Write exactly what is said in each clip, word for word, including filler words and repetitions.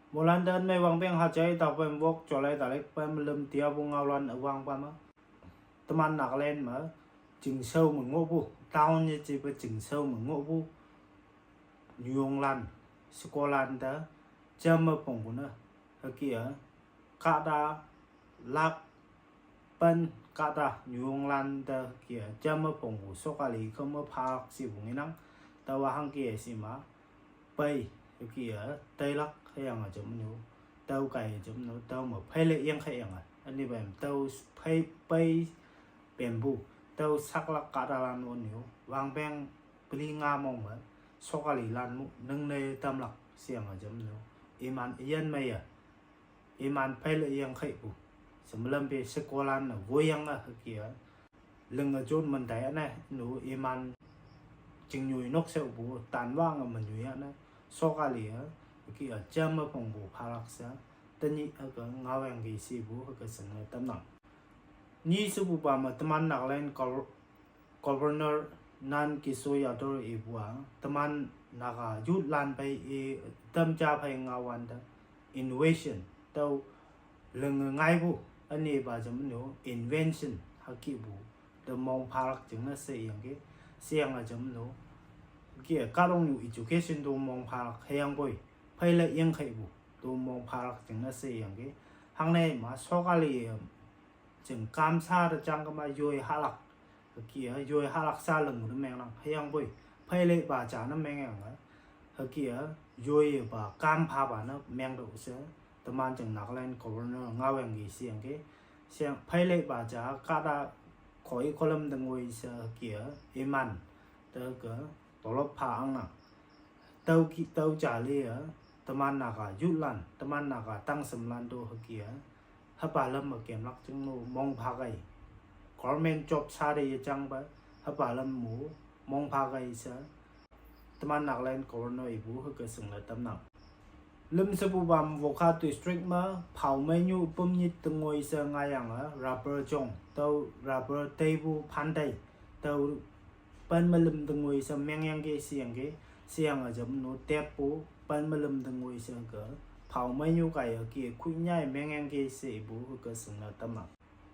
Molan dan mei wang beng ha jai tau pen wok jolai talek pen melem tia bu ngau lan awang pa ma. Teman Nagaland ma, jingsau mengoh bu, town ye ji pa jingsau mengoh bu, nyuong lan, sekolan da, jam ma pong bu na, haki a, kada, lak, pen, kada, nyuong lan da, haki a, jam ma pong bu, sokali, kama phak si bu nginang, tawa hang ki a si ma, pai, haki a, tailak, hayang a jam nu, tau kai a jam nu, tau ma, pai le yang kai yang a, ani bai, tau pai, pai, bamboo, tau saklak kada lan won yo, wang beng peli nga mong ma, sokali lan mu, neng ne tamlak, siang a jam yo, iman iyan maya, iman pai le yang kai bu, semalam pe sekolan na, woyang a, haki a, leng a jon mandai a na, nu, iman, jing nyui nok se bu, tan wang a manyui a na, sokali a, haki a, jam a pong bu, phalak sa, tani a ka, ngawang ki si bu, haka sen a tamnang. Ni su bu ba ma teman Nagaland gov-, Governor Nan Kiso Yator i bu a, teman Naga youth lan pai i tam ja pai nga wan da, innovation, tau leng ngai bu, ani ba jam nu, invention, haki bu, da mong phalak jing na se yang ke, siang a jam nu, ki a karong nu education do mong phalak hayang boi, pai le yang kai bu, do mong phalak jing na se yang ke, hang ne ma sokali, jing kam sa da jang kama yoi halak. Haki a, yoi halak sa leng mu meng lang, hayang boi. Pai le ba ja na meng yang a. Haki a, yoi ba kam pha ba na meng do se. Teman jing Nagaland Governor ngawang ki siang ke. Siang pai le ba ja, kada, koi kolam deng woi se haki a, iman. Da ka, tolop pha ang na. Tau ki, tau ja le a, teman Naga youth lan, teman Naga tang sem lan do haki a, hapa lam ma kem lak jing nu mong pha gai. Government job sa de ye jang ba, hapa lam mu mong pha gai sa. Teman Nagaland Governor i bu haka seng la tamnang. Lem se bu bam Wokha district ma, phau mai nyu pum nyit tengoi sa ngayang a, rubber jong, tau rubber tei bu phan tei, tau pan malem tengoi sa meng yang ke siang ke, siang a jam nu tep bu, pan malem tengoi sa ke, phau mai nyu kai a ki, kui nyai meng yang ke se bu, haka seng la tamnang.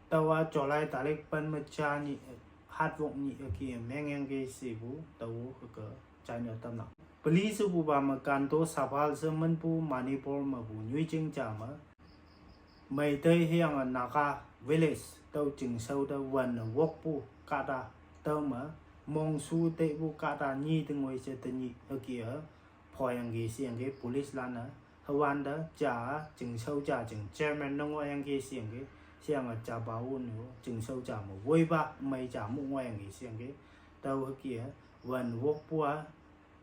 Tawa jolai talek pan ma cha ni, hat wok ni a ki, meng yang ke se bu, tau haka, chai na tamnang. Peli su bu ba ma kanto sapal se men bu Manipur ma bu nyui jing ja ma. Meitei hiang a Naga village, tau jingsau da wan a wok bu kada, tau ma, mong su te bu kada ni tengoi se teni, haki a, phoyang ki siang ke police lan a, hawan da, ja, jingsau ja, jing chairman nong wayang ki siang ke, siang a ja ba won yo, jingsau ja mo, woi ba, mai ja mo wayang ki siang ke, tau haki a, wan wok bu a,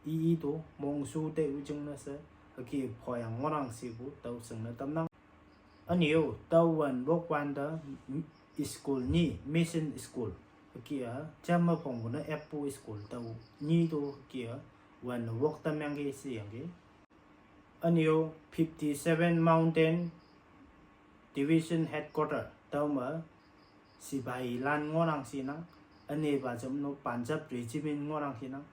i i to, mong su te u jing na se, haki phoyang ngonang si bu, tau seng na tamnang. Anio, tau wan wok wan da, m-, school ni, mission school. Haki a, jam ma phong bu na ep bu school tau, ni to haki a, wan wok tam yang ke si yang ke. Anio, fifty-seven Mountain Division Headquarter, tau ma, sipai lan ngonang si nang, ane ba jam no Punjab Regiment ngonang si nang,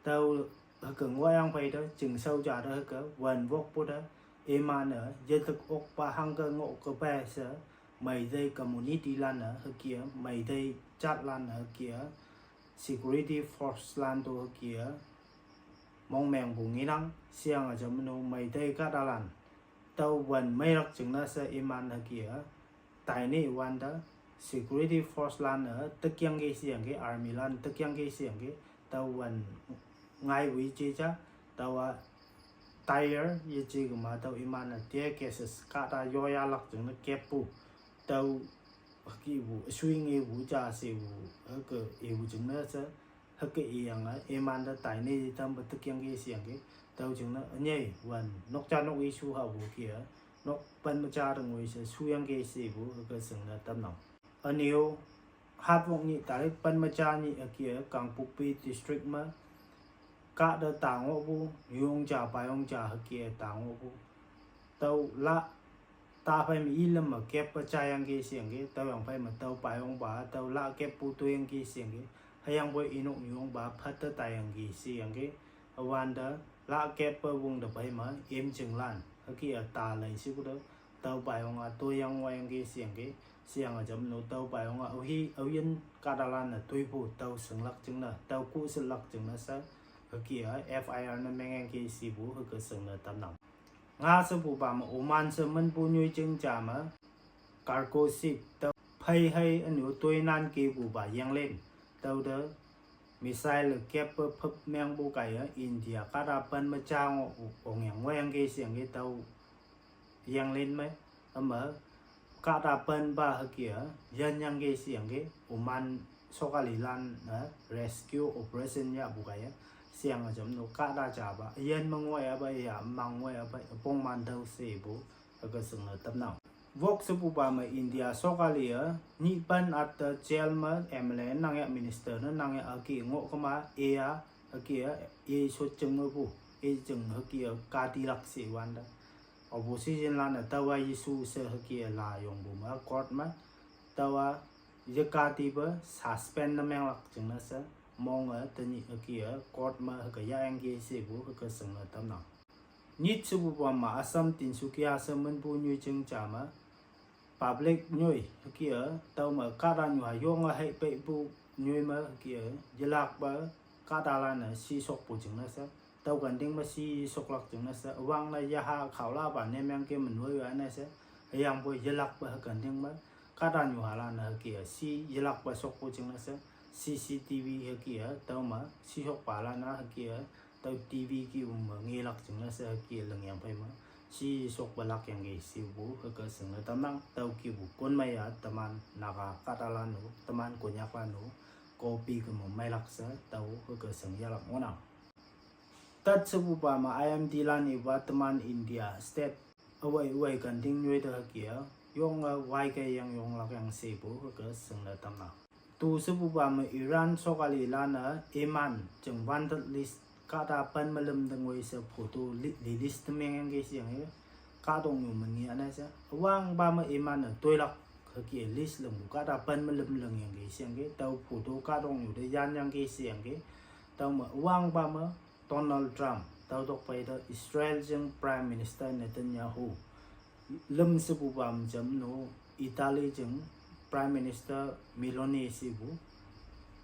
tau haka ngoyang pai da, jingsau ja da haka, wan wok bu da, iman a, yetek ok pa hang ka ngok ka pa sa, Meitei community lan a, haki a, Meitei jat lan a, haki a, security force lan to haki a, mong meng bu nginang, siang a jam no Meitei kada lan, tau wan mai rak jing na sa iman haki a, tai ni wan da, security force lan a, tekiang ke siang ke, army lan, tekiang ke siang ke, tau wan ngai wui je ja, tau a, tire ye je ke ma tau iman a, tear gases, kada yoya lak jing na kep bu, tau haki bu, sui nge bu ja se bu, haka e bu jing na sa, haka e yang a, iman da tai ni tam ba tekiang ke siang ke, tau jing na, anye, wan, nok ja nok i su ha bu ki a, nok pan ma ja da ngoi sa, su yang ke se bu, haka seng na tam nang. Anio, hat wok ni tarik pan ma ja ni haki a, Kangpokpi district ma, kada ta ngo bu, yong ja, pa yong ja, haki a ta ngo bu. Tau la, ta pai ma i lam ma kep pa cha yang ke siang ke, tau yang pai ma tau pa yong ba, tau la kep pu tu yang ke siang ke, ha yang boi inok yong ba, phat ta ta yang ke siang ke, awan da, Lah kep pe wung de pai me, im jing lan, hüke a ta lai shipu de, tüo pai ong a, toyang wayang ke shiang ke, shiang a jam no, tüo pai ong a, aohi, aoyin kahtalan ne toipu, tüo shinglak jingne, tüo ku shinglak jingne she, hüke a, F I R ne mengyang ke shipu, hüke shingne tamnang. Nga shepupa me Oman she minpu nyoi jing ja me, cargo ship, tüo phei hei ünu toinan kepupa yanglen, tüo te, missile kep pe phep mengpu kaiye, India kahta pen me ja ngo, ongyang ngoyang ke shiang ke tüo yanglen me, üme, kahta pen pa hüke a, yanyang ke shiang ke, Oman sokalilan ne, rescue operation yahpu kaiye, shiang a jam no kahta ja pa, yan me ngoi a pa, ya mang ngoi a pa, pongman tüo shepu, hüke shingne tamnang. Wok shepupa me India sokali a, nyih pen atte jail me M L A nang ya minister ne nang ya hüke ngoh kema, e a, hüke a, e shot jing mepu, e jing hüke a, katilak she wante. Opposition lan-e taowa yesu she hüke a la yongpu me court me, taowa yekatipe suspend ne menglak jingne she, monge tenyih hüke a court me hüke yahyangki shepu hüke shingne tamnang. Nyit shepupa me Assam Tinsukia she minpu nyoi jing ja me, public nyoi hüke a, tüo me kahtanyuha yonge hei peipu nyoi me hüke a, yelakpe kahtalan-e shi shokpu jingne she, tüo kenting me shi shoklak jingne she, üwangne yaha khaolapa ne mengke me noi-a ne she, hüyangpoi yelakpe hükenting me, kahtanyuhalan-e hüke a shi yelakpe shokpu jingne she, C C T V hüke a, tüo me, shi shokpalan-a hüke a, tüo T V kih me ngelak jingne she hüke a lingyang phei me, shi shokpe lakyangki shepu hüke shingne tamnang, tüo kihpu konmei a teman Naga kahtalan-o, teman Konyaklan-o, copy keme meilak she, tüo hüke shing yahlak ngohnang. Tat shepupa me I M D lan ipa teman India state, üwei üwei kenting nyoi te hüke a, yonge waike yang yonglak yang shepu hüke shingne tamnang. Tu shepupa me Iran sokalilan-e iman jing wanted list kahta pen me lüm te ngoi she photo li-, release te mengyangki sheang e, kahtoknyu me nge üne she, üwangpa me iman-e toilak hüke list lümpu kahta pen me lüm lingyangki sheang ke, tüo photo kahtoknyu te yanyangki sheang ke, tüo me üwangpa me Donald Trump, tüo tokphei te Israel jing Prime Minister Netanyahu, lüm shepupa me jam no, Italy jing Prime Minister Meloni shepu,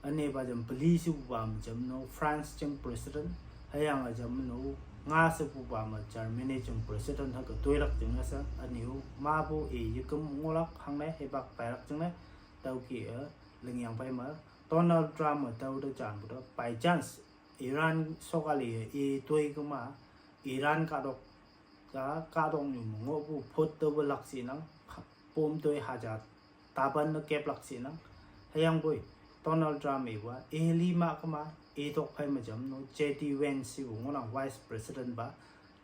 ünepa jam peli shepupa me jam no, France jing President, hüyange jam no, nga shepupa me Germany jing President hüke toilak jingne she, ünyu mapu i yeküm ngohlak hangne hipak tailak jingne, tüo kih-e, lingyang phei me, Donald Trump-e tüo te janpu te, by chance, Iran sokali-e i toi kema, Iran kahtok, ka, kahtoknyu me ngohpu phot tüope lak shinang, pom toi haja tapan ne keplak shinang. Hüyangpoi, Donald Trump ipa, i lima kema, i tokphei me jam no, J D Vance shepu ngohnang Vice President pa,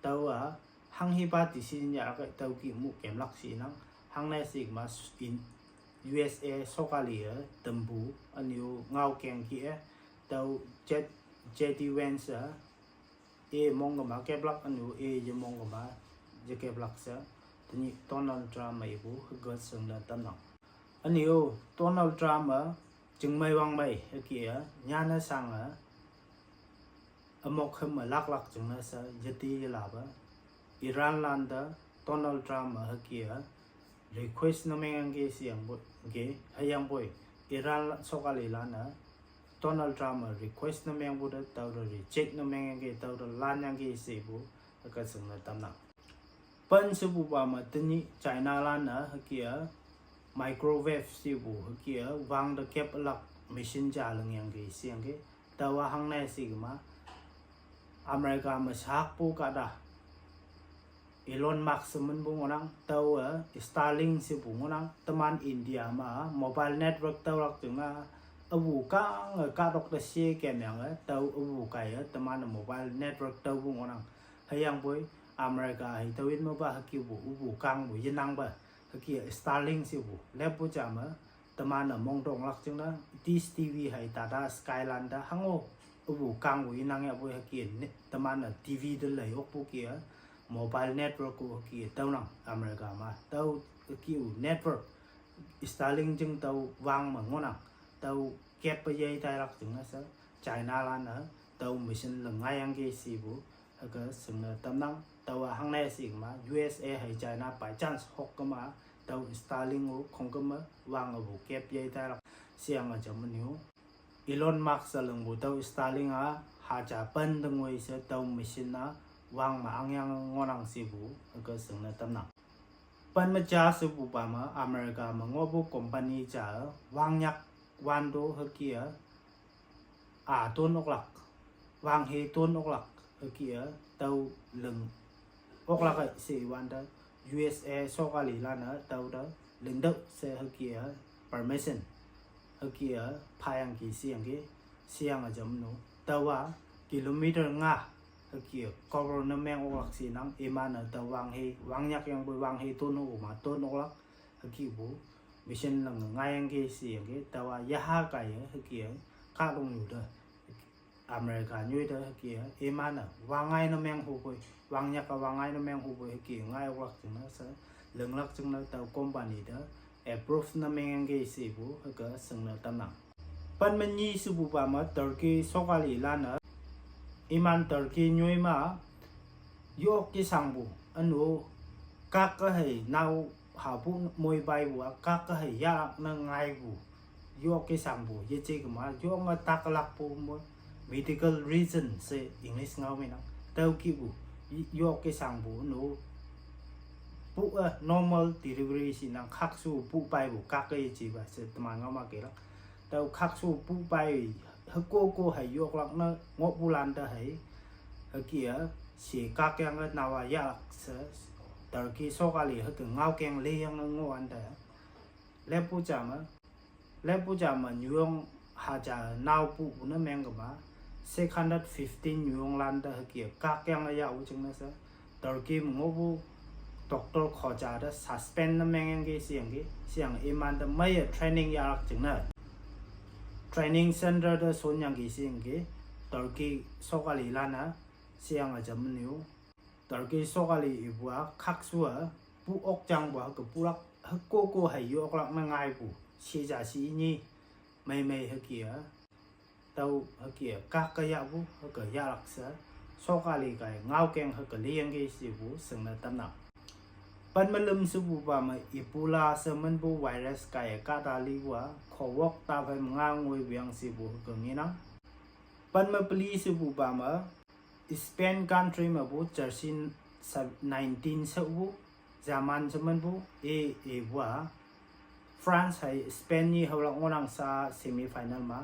tüowa, hanghipa decision yahlak e tüo kih mu kemlak shinang, hangne shikma in U S A sokali-e, tampu, ünyu ngaokeng kih-e, tüo J-, J D Vance-a, i mong kema keplak, ünyu i yemong kema, yekeplak she, tenyih Donald Trump-e ipu, hüke shingne tamnang. Ünyu, Donald Trump-e, jingmei wangmei, hüke a, nyanne shange, ümok hüme laklak jingne she, yeti yelape, Iran lante, Donald Trump-e hüke a, request ne mengyangki sheyangpoi, ke, hüyangpoi, Iran la-, sokalilan-e, Donald Trump-e request ne mengpu te, tüote reject ne mengyangki, tüote lanyangki shepu, hüke shingne tamnang. Pen shepupa me tenyih Chinalan-e hüke a, microwave shepu hüke a, wang te keplak machine ja lingyangki sheyangki, taowa hangne shikema, America me shakpu kahta, Elon Musk she minpu ngohnang, tüo, eh, Starlink shepu ngohnang, teman India me mobile network tüolak jingne, apu kange kahtok te she kemyange, tüo apu kaiye, teman mobile network tüopu ngohnang. Hüyangpoi, America hei tüo in mepa hükepu, apu kangpu yenangpe, hüke Starlink shepu, leppu ja me, teman-e mongtonglak jingne, Dish T V hei Tata Sky lan te hango, apu kangpu yenang yahpoi hüke ne, teman-e T V te lei okpu ke, mobile network-o hüke tüonang America me. Tüo hüke-o network, Starlink jing tüo wang me ngohnang. Tüo keppe yei tailak jingne she, Chinalan-e, tüo machine le ngaiyangki shepu, hüke shingne tamnang. Taowa hangne shikma U S A hei China by chance hok kema, tüo Starlink-o khongküm me wang apu kep yei tailak she yange jam ünyu. Elon Musk she lingpu tüo Starlink-a haja pen te ngoi she tüo machine-a wang me angyang ngohnang shepu hüke shingne tamnang. Pen me ja shepupa me America me ngohpu company ja wangnyak wanto hüke-a, a ton oklak, wanghe ton oklak hüke-a tüo ling oklak-e she wante U S A sokalilan-e tüo te lingtüoh she hüke-a permission hüke-a phayangki sheyangki, sheyange jam ünyu. Taowa kilometer nga hüke-a cover ne meng oklak shinang, iman-e tüo wanghe, wangnyak yangpoi wanghe ton okma ton oklak hükepu machine lang ngaiyangki sheyangki. Taowa yaha kaiye hüke-a kahtoknyu te America nyoi te hüke-a iman-e wangngai ne meng hupoi, wangnyak-a wangngai ne meng hupoi hüke ngai oklak jingne she, linglak jingne tüo company te approve ne mengyangki shepu hüke shingne tamnang. Pen me nyi shepupa me Turkey sokalilan-e iman Turkey nyoi ma yok yeshangpu, ünu kak-e hei nao hapu moi paipu-a kak-e hei yahlak ne ngaipu, yok yeshangpu yeje kema yonge taklakpu mo, medical reason she English ngao menang. Tüo kihpu yok yeshangpu ünu pu-e normal delivery shinang, khakshu pu paipu kak-e yejepa she teman ngao ma kelak. Tüo khakshu pu pai hükoko hei yoklak ne ngohpulan te hei hüke-a she kakyange nao-a yahlak she Turkey sokali hüke ngaokeng leyange ngohwante, leppu ja me, leppu ja me nyuyong haja naopupu ne meng kema six hundred fifteen nyuyonglan te hüke-a kakyange yahpu jingne she Turkey me ngohpu doctor khoja te suspend ne mengyangki sheyangki, sheyange iman te meiye training yahlak jingne, training center te shonyangki sheyangki Turkey sokalilan-e, sheyange jam ünyu. Turkey sokali ipu-a khakshu-a pu okjangpu-a hüke pulak, hükoko hei yoklak ne ngaipu, sheja she nyi, meimei hüke-a, tüo hüke-a kak-e yahpu hüke yahlak she sokali kaiye ngaokeng hüke leyangki shepu shingne tamnang. Pen me lüm shepupa me Ebola she minpu virus kaiye kahta lipu-a kowok taphei me nga ngoipu yang shepu hüke ngenang. Pen me peli shepupa me Spain country mepu jersey nineteen shepu, German she minpu e, ipu-a France hei Spain nyi haolak ngohnang sha semi final ma.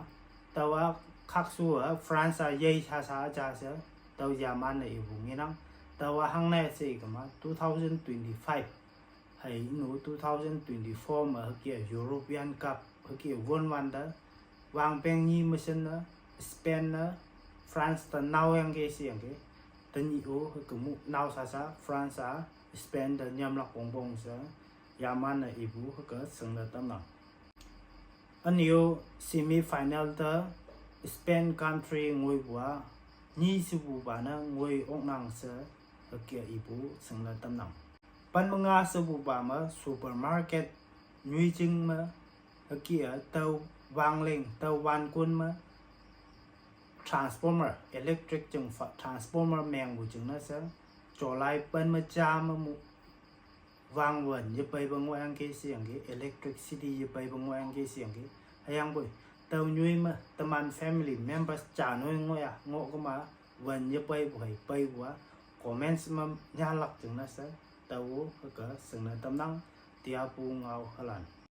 Taowa khakshu-a France-a yei sasa ja she, tüo German-e ipu ngenang. Taowa hangne she kema two thousand twenty-five hei ünu two thousand twenty-four me hüke-a European Cup hüke-a won wante, wangpeng nyi me shinne Spain-e France te naoyangki sheyangki. Tenyih-o hüke mu nao sasa France-a Spain te nyamlak wongpong she German-e ipu hüke shingne tamnang. Ünyu semi final te Spain country ngoipu-a nyi shepupa ne ngoi oknang she hüke-a ipu shingne tamnang. Pen me nga shepupa me supermarket nyoijing me hüke-a tüo wangling, tüo wankon me transformer, electric jing fa transformer mengpu jingne she July pen me ja me mu wang wen yepeipe ngohyangki sheyangki, electricity yepeipe ngohyangki sheyangki. Hüyangpoi tüo nyoi me teman family members ja noi ngoh-a ngoh kema wen yepeipu hei peipu-a comments me nyanlak jingne she tao hüke shingne tamnang, tiapu ngao hülan.